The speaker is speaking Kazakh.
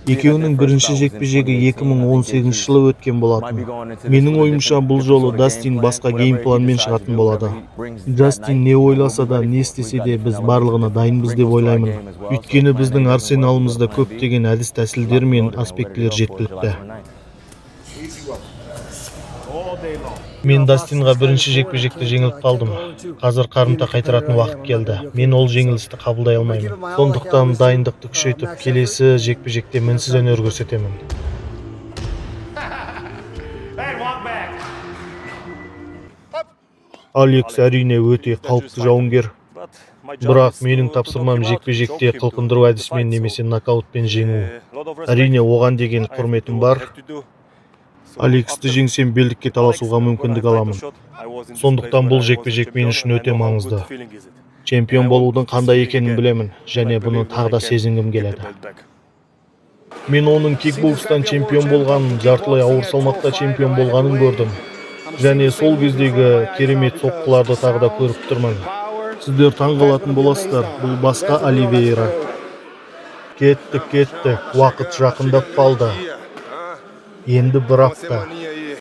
Екеуінің бірінші жекпе-жегі 2018 жылы өткен болатын. Менің ойымша, бұл жолы Дастин басқа геймпланмен шығатын болады. Джастин не ойласа да, не істесе де, біз барлығына дайынбыз деп ойлаймын. Өйткені біздің арсеналымызда көптеген әдіс-тәсілдер мен аспектілер жеткілікті. All day long. Мен Дастинға бірінші жекпе-жекте жеңіліп қалдым. Қазір қарымта қайтаратын уақыт келді. Мен ол жеңілісті қабылдай алмаймын. Сондықтан дайындықты күшейтіп, келесі жекпе-жекте мінсіз өнер көрсетемін. And walk back. Алекс, әрине, өте қауіпті жауынгер. Бірақ менің тапсырмам жекпе-жекте қылқындыру әдісімен немесе нокаутпен жеңу. Әрине, оған деген құрметім бар. Алексті жеңсем, белдікке таласуға мүмкіндік аламын. Сондықтан бұл жекпе-жек мен үшін өте маңызды. Чемпион болудың қандай екенін білемін және бұны тағы да сезінгім келеді. Мен оның кикбокстан чемпион болғанын, жартылай ауыр салмақта чемпион болғанын көрдім. Және сол кездегі керемет соққыларды тағы да көріп тұрмын. Сіздер таң қалатын боласыздар, бұл басқа Оливейра. Кеттік, кеттік, уақыт жақындап қалды. Енді бір апта.